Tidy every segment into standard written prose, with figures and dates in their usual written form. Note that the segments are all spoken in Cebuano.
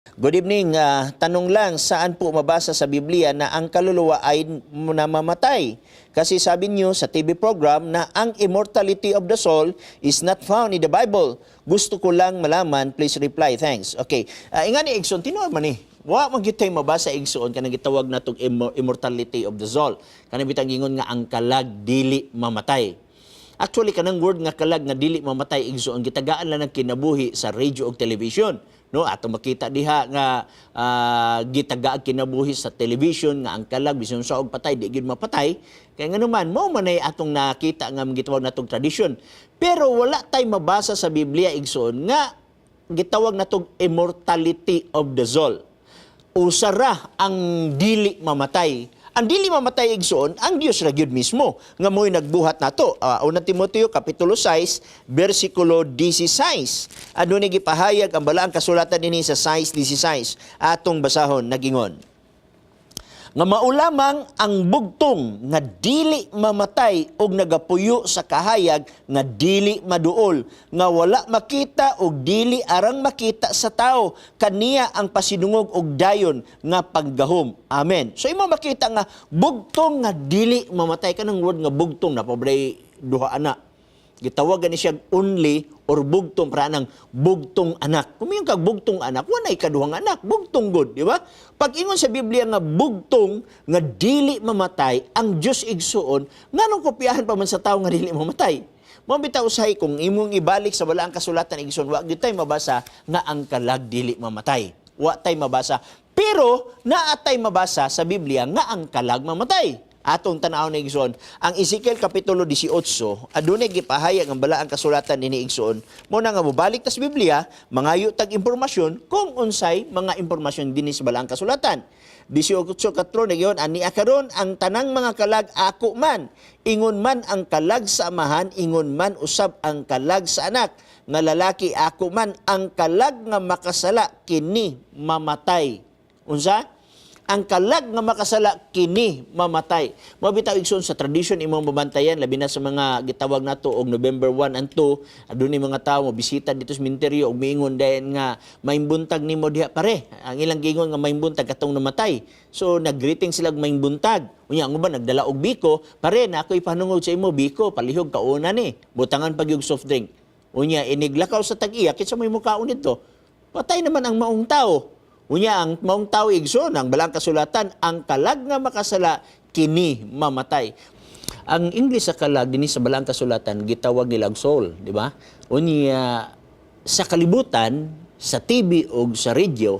Good evening. Tanong lang, saan po mabasa sa Biblia na ang kaluluwa ay namamatay? Kasi sabi niyo sa TV program na ang immortality of the soul is not found in the Bible. Gusto ko lang malaman, please reply. Thanks. Okay. Ingani igsoon, tinuod man ni. Wa man gyud tay mabasa, igsoon, kanang gitawag natong immortality of the soul. Kanang bitang gingon nga ang kalag dili mamatay. Actually, kanang word nga kalag nga dili mamatay, igsoon, gitagaan lang ng kinabuhi sa radio ug television. No, ato makita diha nga gitagaan kinabuhi sa television nga ang kalag bisan sa og patay di gyud mapatay. Kay nganuman mao man ay atong nakita nga gitawag natong tradisyon. Pero wala tay mabasa sa Biblia, igsoon, nga gitawag natong immortality of the soul. Usara ang dili mamatay. Ang dili mamatay, igsoon, ang Dios ra gyud mismo nga mo'y nagbuhat nato. Unang Timoteo kapitulo 6 bersikulo 16. Adunay gipahayag ang balaang kasulatan dinhi sa 6:16. Atong basahon, nagingon nga mao lamang ang bugtong nga dili mamatay og nagapuyo sa kahayag nga dili maduol, nga wala makita og dili arang makita sa tao, kaniya ang pasidungog og dayon nga paggahom. Amen. So imo makita nga bugtong nga dili mamatay, kanang word nga bugtong na pobre duha ana, gitawag gani siya only or bugtong para nang bugtong anak. Kung yung kag bugtong anak, wala kaduhang anak, bugtong gud, di ba? Pag ingon sa Biblia nga bugtong nga dili mamatay, ang Dios, igsuon, nganong kopyahan pa man sa tao nga dili mamatay? Mao bitaw usahay kung imong ibalik sa balaang kasulatan, igsoon, wa gyud tay mabasa nga ang kalag dili mamatay. Wa tay mabasa. Pero naa tay mabasa sa Biblia nga ang kalag mamatay. Atong tan-aw na, igsoon, ang Ezekiel kapitulo 18, adunay gipahayag ang balaang kasulatan nini, igsoon. Mao na nga mobalik ta sa Biblia, mangayo tag impormasyon kung unsay mga impormasyon dinhi sa balaang kasulatan. 18:4 nagyon ani karon, ang tanang mga kalag ako man, ingon man ang kalag sa amahan, ingon man usab ang kalag sa anak nga lalaki, ako man. Ang kalag nga makasala, kini mamatay. Unsa? Ang kalag nga makasala, kini mamatay. Mao bitaw, igsoon, sa tradition imong mabantayan, labi na sa mga gitawag nato og November 1 and 2, adunay mga tawo mo bisita dito sa sementeryo ug miingon dayon nga maimbuntag nimo diha, pare. Ang ilang giingon nga maimbuntag katong namatay. So nag-greeting sila og maimbuntag. Unya ang uban nagdala og biko, pare, na ako ipanungod sa imo biko, palihog kauna ni. Butangan pag yung soft drink. Unya iniglakaw sa tag-iya, kinsa may mukaon nito? Patay naman ang maong tao. Unya ang maong tao, igsoon, ang balang kasulatan, ang kalag nga makasala, kini mamatay. Ang English sa kalag dinhi sa balang kasulatan gitawag nilang soul, di ba? Unya sa kalibutan, sa TV o sa radio,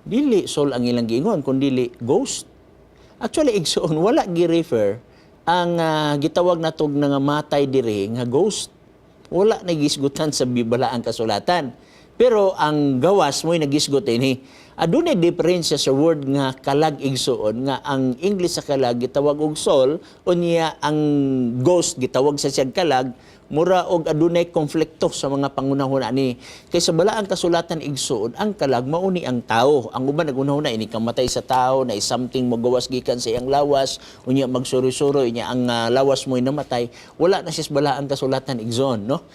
dili soul ang ilang giingon kun dili ghost. Actually, igsoon, wala gi-refer ang gitawag natog nga matay diri nga ghost. Wala nagisgutan sa balaang kasulatan. Pero ang gawas mo'y nagisgot ini. Adunay diferensya sa word nga kalag, igsuon, nga ang English sa kalag gitawag og soul, unya ang ghost gitawag sa siyang kalag, mura og adunay konflikto sa mga pangunahon ani. Kay sa balaang kasulatan, igsuon, ang kalag mao ni ang tao. Ang uban nagunahuna ini kamatay sa tao na something mogawas gikan sa iyang lawas, unya magsuri-suri niya ang lawas mo'y namatay. Wala na siya sa balaang kasulatan, igsoon, no?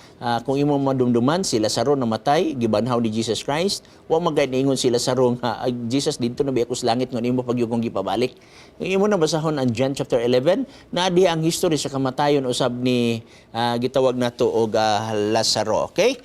Kung imong madumduman si Lazaro namatay, gibanhaw ni Jesus Christ, wa magay niingon si Lazaro nga, "Ay, Jesus, didto na biya ko sa langit, ngon imo pagyud kong gipabalik." Kung imo na basahon ang John chapter 11, naa diha ang history sa kamatayon usab ni gitawag nato og Lazaro, okay?